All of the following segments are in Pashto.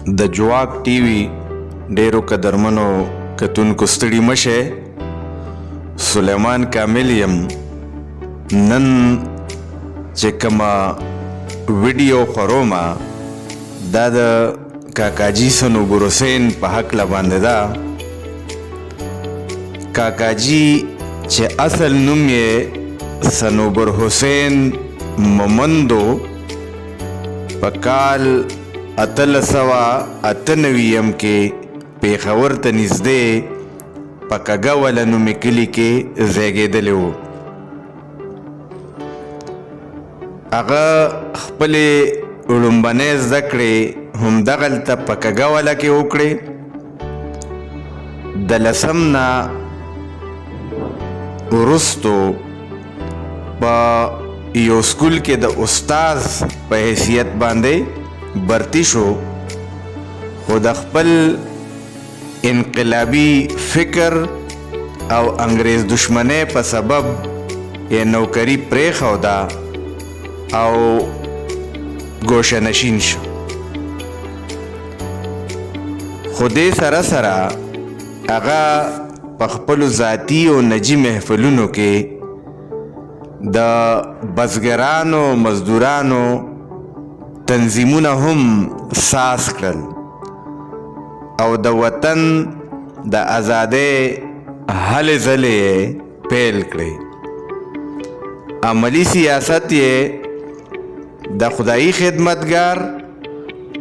د جواک ټي وي ډېرو قدرمنو کتونکو ستړي مه شئ. سلیمان کامل یم. نن چې کومه ویډیو خوروم، دا د کاکاجي صنوبر حسین په هکله باندې ده. کاکاجي چې اصل نوم یې صنوبر حسین مومندو، په کال 1898 کې پېښور ته نږدې په کږه وله نومې کلي کې زیږېدلی و. هغه خپلې ړومبنۍ زده کړې هم دغلته په کږه وله کې وکړې. د لسم نه وروستو په یو سکول کې د استاد په حیثیت باندې برتی شو، خو د خپل انقلابي فکر او انګریز دشمنۍ په سبب یې نوکري پرېښوده او ګوشه نشین شو. خو دې سره سره هغه په خپلو ذاتي او نجي محفلونو کې د بزګرانو مزدورانو تنظیمونه هم ساز کړل او د وطن د ازادۍ هلې ځلې یې پیل کړې. عملي سیاست یې د خدایي خدمتګار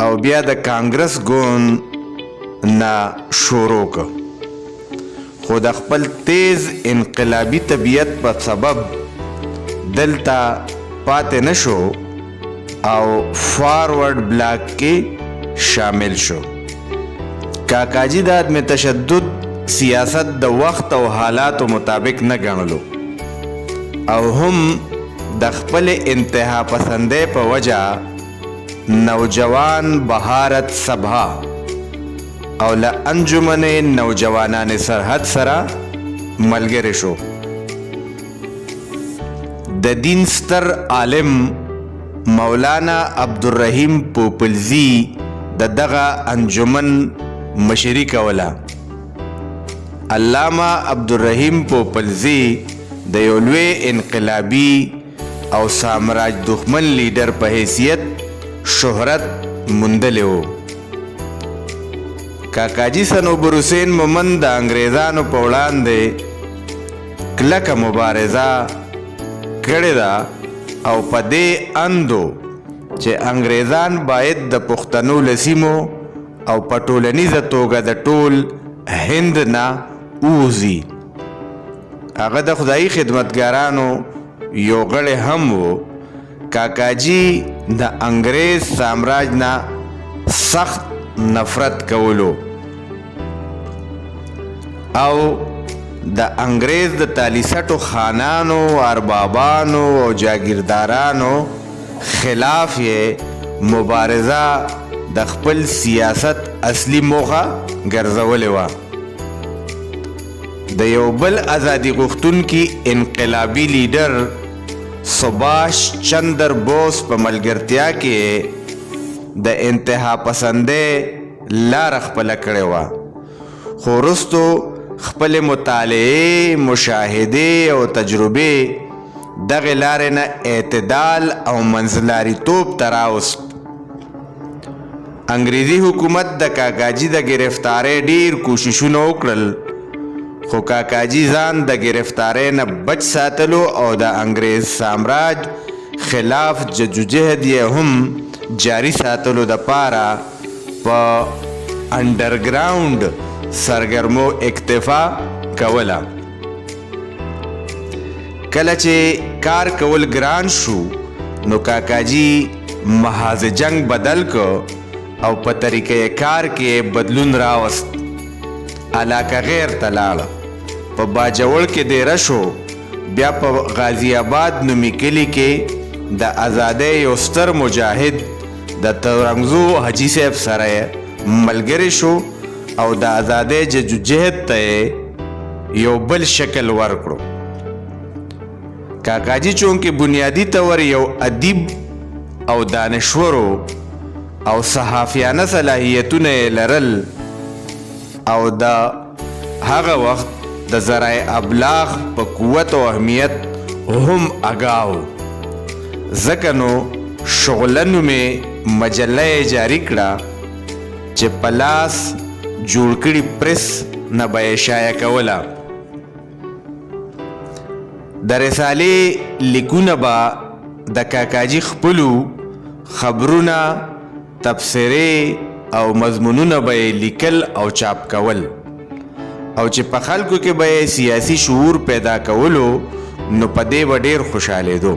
او بیا د کانګرس ګوند نه شروع که، خو د خپل تیز انقلابي طبیعت په سبب دلته پاتې نه شو او فارورډ بلاک کې شامل شو. کاکاجي د عدم تشدد سیاست د وخت او حالاتو مطابق نه ګڼلو او هم د خپلې انتها پسندۍ په وجه نوجوان بهارت سبها او له انجمن نوجوانان سرحد سره ملګری شو. د دین ستر عالم مولانا عبدالرحیم پوپلزي د دغه انجمن مشري کوله. علامه عبدالرحیم پوپلزي د یو لوی انقلابي او سامراج دښمن لیډر په حیثیت شهرت موندلی و. کاکاجي صنوبر حسین مومند د انګریزانو په وړاندې کلکه مبارزه کړې ده او په دې اند و چې انګریزان باید د پښتنو له سیمو او په ټولنیزه توګه د ټول هند نه ووځي. هغه د خدایي خدمتګارانو یو غړی هم و. کاکاجي د انګریز سامراج نه سخت نفرت کولو او د انګریز د تالیسټو خانانو، اربابانو او جاګیردارانو خلاف یې مبارزه د خپل سیاست اصلي موخه ګرځولې وه. د یو بل ازادي غوښتونکي انقلابي لیډر سباش چندر بوس په ملګرتیا کې یې د انتها پسندۍ لاره خپله کړې وه، خو وروسته خپلې مطالعې، مشاهدې او تجربې دغې لارې نه اعتدال او منځلاریتوب ته راوست. انګریزي حکومت د کاکاجي د ګرفتارۍ ډیر کوششونه وکړل، خو کاکاجي ځان د ګرفتارۍ نه بچ ساتلو او د انګریز سامراج خلاف جدوجهد یې هم جاري ساتلو د پاره په انډرګراونډ سرګرمو اکتفا کوله. کله چې کار کول ګران شو نو کاکاجي محاذ جنګ بدل که او په طریقه کار کې یې بدلون راوست. علاقه غیر ته لاړ، په باجوړ کې دېره شو، بیا په غازي اباد نومي کلي کې د ازادۍ یو ستر مجاهد د تورنګزو حاجي صاحب سره ملګری شو او د ازادۍ جدوجهد ته یې یو بل شکل ورکړو. کاکاجي چونکه بنیادي طور یو ادیب او دانشور و، او صحافیانه صلاحیتونه یې لرل او د هغه وخت د ذرائع ابلاغ په قوت او اهمیت هم اګاه و، ځکه نو شغله نومې مجله یې جاري کړه چې په لاس جوړ کړي پرس نه به یې شایع کوله. د رسالې لیکونه به د کاکاجي خپلو خبرونه، تبصرې او مضمونونه به یې لیکل او چاپ کول او چې په خلکو کې به یې سیاسي شعور پیدا کولو نو په دې به ډېر خوشحالېدو.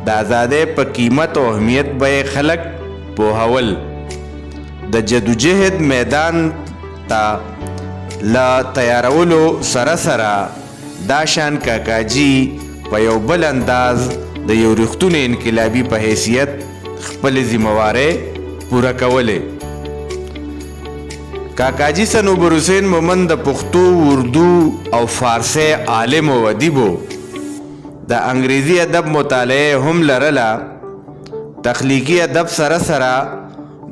د ازادۍ په قیمت او اهمیت به یې خلک پوهول. د جدوجهد میدان ته له تیارولو سره سره دا شان کاکاجي په یو بل انداز د یو رښتوني انقلابي په حیثیت خپلې ذمه وارۍ پوره کولې. کاکاجي صنوبر حسین مومند د پښتو، اردو او فارسۍ عالم او ادیب و. د انګریزي ادب مطالعه یې هم لرله. تخلیقي ادب سره سره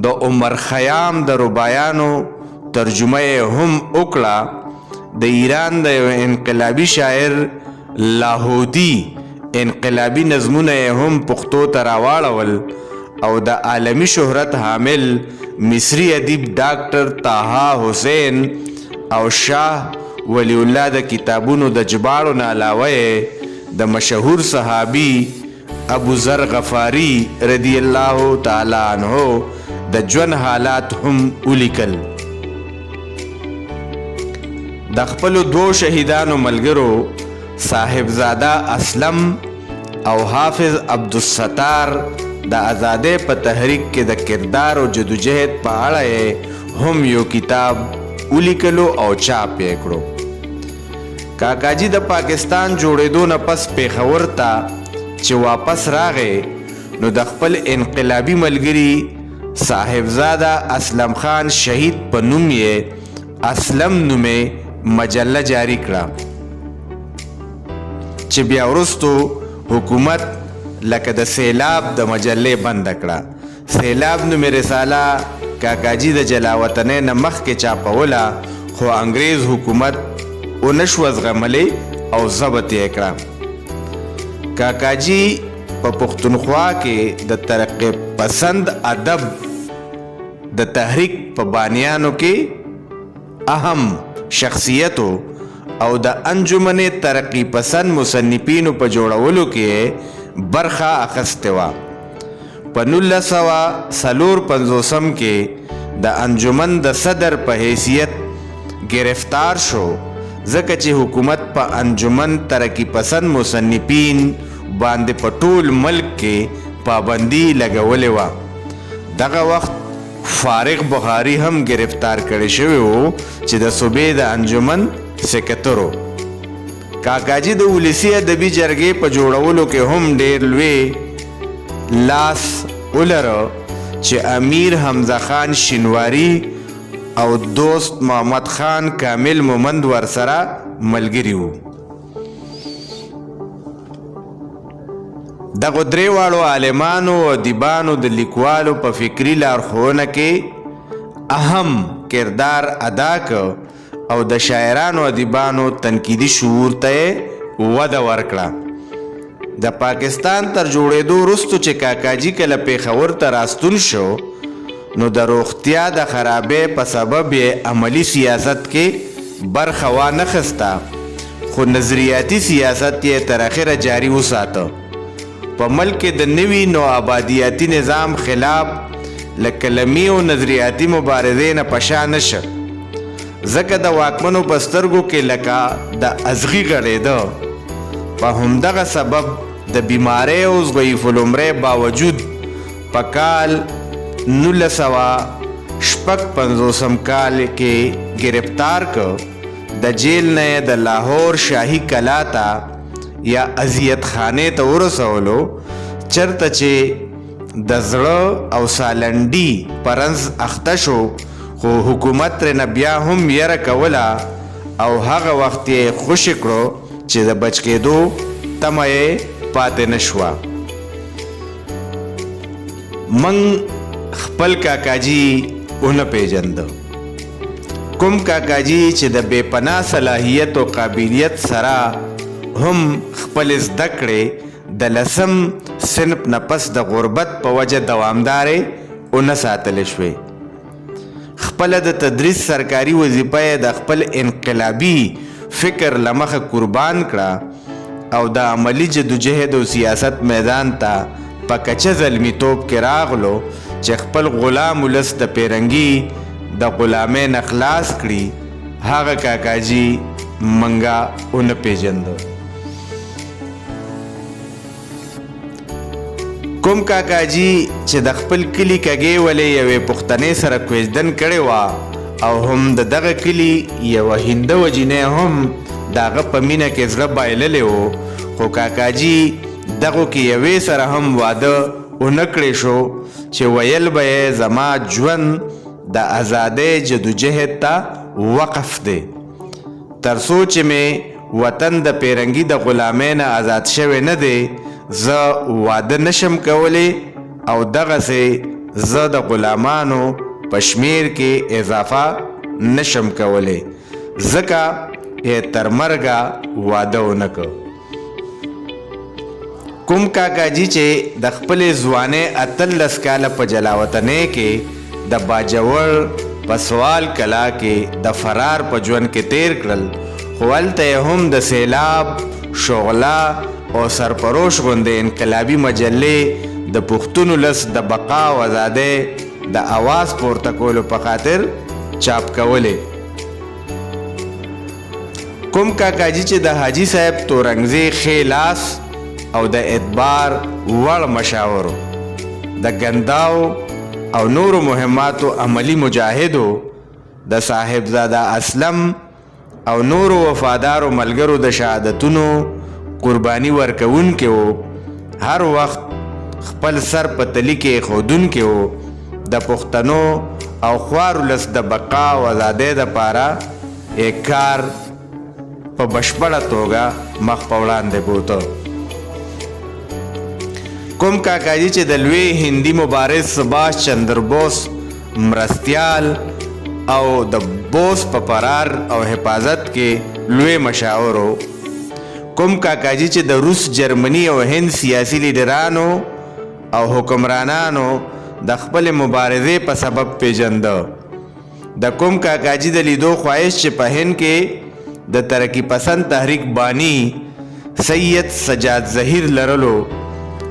د عمر خیام د رباعیانو ترجمه یې هم وکړه. د ایران د یو انقلابي شاعر لاهودي انقلابي نظمونه یې هم پښتو ته راواړول او د عالمي شهرت حامل مصري ادیب ډاکټر طه حسین او شاه ولي الله د کتابونو د ژباړو نه علاوه یې د مشهور صحابي ابو ذر غفاري رضی الله تعالی عنه د ژوند حالات هم ولیکل. د خپلو دوو شهیدانو ملګرو صاحبزاده اسلم او حافظ عبدالستار د ازادۍ په تحریک کې د کردار او جدوجهد په اړه یې هم یو کتاب ولیکلو او چاپ یې کړو. کاکاجي د پاکستان جوړېدو نه پس پېښور ته چې واپس راغی نو د خپل انقلابي ملګري صاحبزاده اسلم خان شهید په نوم یې اسلم نومې مجله جاري کړه چې بیا وروسته حکومت لکه د سیلاب د مجلې بنده کړه. سیلاب نومې رساله کاکاجي د جلاوطنۍ نه مخکې چاپوله خو انګریز حکومت ونه شوه زغملی او ضبط یې کړه. کاکاجي په پښتونخوا کې د ترقي پسند ادب د تحریک په بانیانو کې اهم شخصیت و او د انجمن ترقي پسند مصنفینو په جوړولو کې یې برخه اخیستې وه. په 1954 کې د انجمن د صدر په حیثیت ګرفتار شو ځکه چې حکومت په انجمن ترقي پسند مصنفین باندې په ټول ملک کې پابندي لګولې وه. دغه وخت فارغ بخاري هم ګرفتار کړی شوی و چې د صوبې د انجمن سکتر و. کاکاجي د ولسي ادبي جرګې په جوړولو کې هم ډېر لوی لاس ولره چې امیر حمزه خان شینواري او دوست محمد خان کامل مومند ورسره ملګري وو. دغو درې واړو عالمانو او ادیبانو د لیکوالو په فکري لارښوونه کې اهم کردار ادا کړ او د شاعرانو ادیبانو تنقیدي شعور ته یې وده ورکړه. د پاکستان تر جوړېدو وروسته چې کاکاجي کله پېښور ته راستون شو نو د روغتیا د خرابۍ په سبب یې عملي سیاست کې برخه وانه خسته خو نظریاتي سیاست یې تر اخره جاري وساته. په ملک کې د نوي نوآبادیاتي نظام خلاف له قلمي او نظریاتي مبارزې نه په شا نه شه، ځکه د واکمنو په سترګو کې لکه د ازغي غړېده. په همدغه سبب د بیمارۍ او ضعیف العمرۍ باوجود په کال 1956 کال کې ګرفتار کړ، د جیل نه یې د لاهور شاهي کلا ته یا اذیت خانې ته ورسولو، چرته چې د زړه او سالنډي په رنځ اخته شو، خو حکومت ترېنه بیا هم یره کوله او هغه وخت یې خوشې کړو چې د بچ کېدو تمه یې پاتې نه شوه. موږ خپل. خپل کاکاجي ونه پېژنده. کوم کاکاجي چې د بې پناه صلاحیت او قابلیت سره هم خپلې زده کړې د لسم صنف نه پس د غربت په وجه دوامدارې ونه ساتلې شوې، خپله د تدریس سرکاري وظیفه یې د خپل انقلابي فکر له مخه قربان کړه او د عملي جدوجهد او سیاست میدان ته په کچه زلمیتوب کې راغلو چې خپل غلام ولس د پیرنګي د غلامۍ نه خلاص کړي، هغه کاکاجي منګه ونه پیژندو. کوم کاکاجي چې د خپل کلي کږې ولې یوې پښتنې سره کوژدن کړې وه او هم د دغه کلي یوه هندوه جینۍ هم د هغه په مینه کې زړه بایللی و، خو کاکاجي دغو کې یوې سره هم واده ونه کړې شو چې ویل به یې زما ژوند د ازادۍ جدوجهد ته وقف دی، تر څو چې مې وطن د پیرنګي د غلامۍ نه ازاد شوی نه دی، زه واده نه شم کولی او دغسې زه د غلامانو په شمیر کې اضافه نه شم کولی، ځکه یې تر مرګه واده ونه کړ. کوم کاکاجي چې د خپلې ځوانۍ 18 کاله په جلاوطنۍ کې د باجوړ په سوال کلا کې د فرار په ژوند کې تیر کړل، خو هلته یې هم د سیلاب، شغله او سرپروش غوندې انقلابي مجلې د پښتون ولس د بقا او ازادۍ د اواز پورته کولو په خاطر چاپ کولې. کوم کاکاجي چې د حاجي صاحب تورنګزي ښې لاس او د اعتبار وړ مشاور و، د ګنداو او نورو مهماتو عملي مجاهد و، د صاحبزاده اسلم او نورو وفادارو ملګرو د شهادتونو قرباني ورکوونکی و، هر وخت خپل سر په تلي کې ایښودونکی و، د پښتنو او خوار ولس د بقا او ازادۍ دپاره یې کار په بشپړه توګه مخ په وړاندې بوته. کوم کاکاجي چې د لوی هندي مبارز سباش چندر بوس مرستیال او د بوس په فرار او حفاظت کې لوی مشاور و، کوم کاکاجي چې د روس، جرمني او هند سیاسي لیډرانو او حکمرانانو د خپلې مبارزې په سبب پیژنده، د کوم کاکاجي د لیدو خواهش چې په هند کې د ترقي پسند تحریک بانی سید سجاد ظهیر لرلو،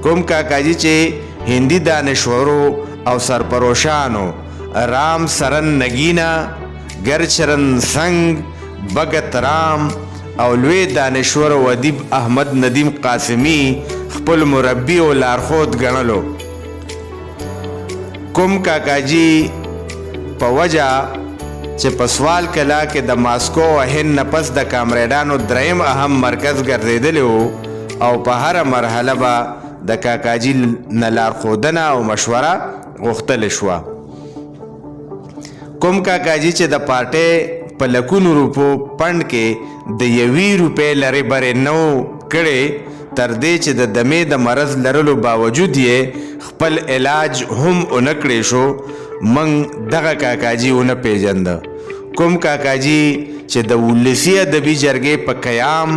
کوم کاکاجي چې هندي دانشورو او سرپروشانو رام سرن نګینا، ګرچرن سنګ، بګت رام او لوی دانشور او ادیب احمد ندیم قاسمي خپل مربي او لارښود ګڼلو، کوم کاکاجي په وجه چې په سوال کلا کې د ماسکو او هند نه پس د کامریډانو دریم اهم مرکز ګرځېدلی و او په هره مرحله به د کاکاجي نه لارښودنه او مشوره غوښتل شوه، کوم کاکاجي چې د پارټۍ په لکونو روپو پنډ کې د یوې روپۍ لرې برې نه و کړې، تر دې چې د دمې د مرض لرلو باوجود یې خپل علاج هم ونه کړې شو، موږ دغه کاکاجي ونه پېژنده. کوم کاکاجي چې د ولسي ادبي جرګې په قیام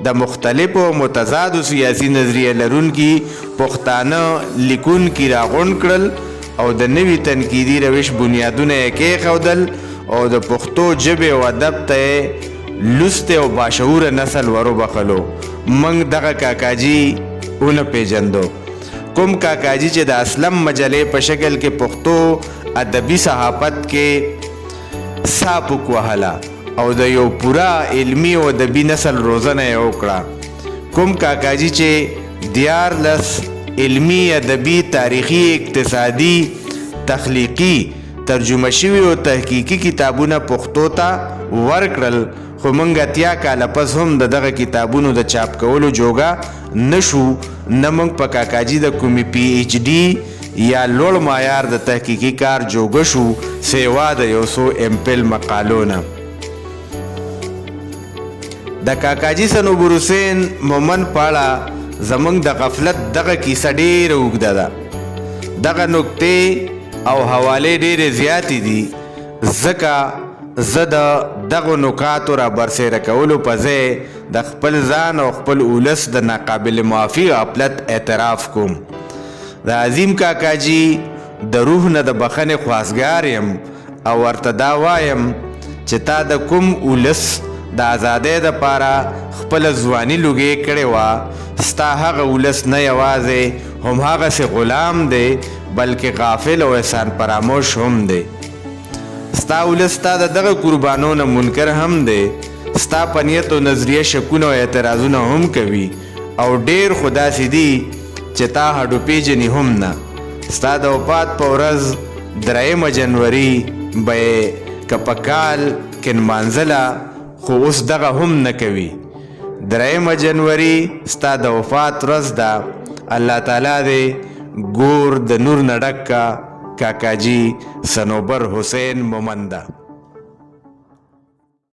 د مختلفو او متضادو سیاسي نظریه لرونکي پښتانه لیکونکي راغونډ کړل او د نوي تنقیدي روش بنیادونه یې کېښودل او د پښتو ژبې او ادب ته یې لوستی او باشعوره نسل وروبخښلو، موږ دغه کاکاجي ونه پېژندو. کوم کاکاجي چې د اسلم مجلې په شکل کې پښتو ادبي صحافت کې سا پوک وهله او د یو پوره علمي او ادبي نسل روزنه یې وکړه، کوم کاکاجي چې 13 علمي، ادبي، تاریخي، اقتصادي، تخلیقي، ترجمه شوي او تحقیقي کتابونه پښتو ته ورکړل، خو موږ 80 کاله پس هم د دغه کتابونو د چاپ کولو جوګه نه شو، نه موږ په کاکاجي د کومې پي ایچ ډي یا لوړ معیار د تحقیقي کار جوګه شو، سیوا د یو څو ایم پیل مقالو نه. د کاکاجي صنوبر حسین مومند په اړه زموږ د غفلت دغه کیسه ډېره اوږده ده. دغه نکتې او حوالې ډېرې زیاتې دي، ځکه زه د دغو نکاتو را برسېره کولو په ځای د خپل ځان او خپل ولس د ناقابل معافي غفلت اعتراف کوم. د عظیم کاکاجي د روح نه د بخښنې خواستګار یم او ورته دا وایم چې تا د کوم ولس د ازادۍ دپاره خپله ځواني لوګې کړې وه، ستا هغه ولس نه یوازې هم هغسې غلام دی، بلکې غافل او احسان فراموش هم دی. ستا ولس ستا د دغه قربانو نه منکر هم دی، ستا په نیت او نظریه شکونه او اعتراضونه هم کوي او ډېر خو داسې دي چې تا هډو پېژني هم نه. ستا د وفات په ورځ درېیمه جنوري به یې که په کال کې نمانځله خو اوس دغه هم نه کوي. درېیمه جنوري ستا د وفات ورځ ده، الله تعالی دې ګور د نور نه ډک کا کاکاجي صنوبر حسین مومنده.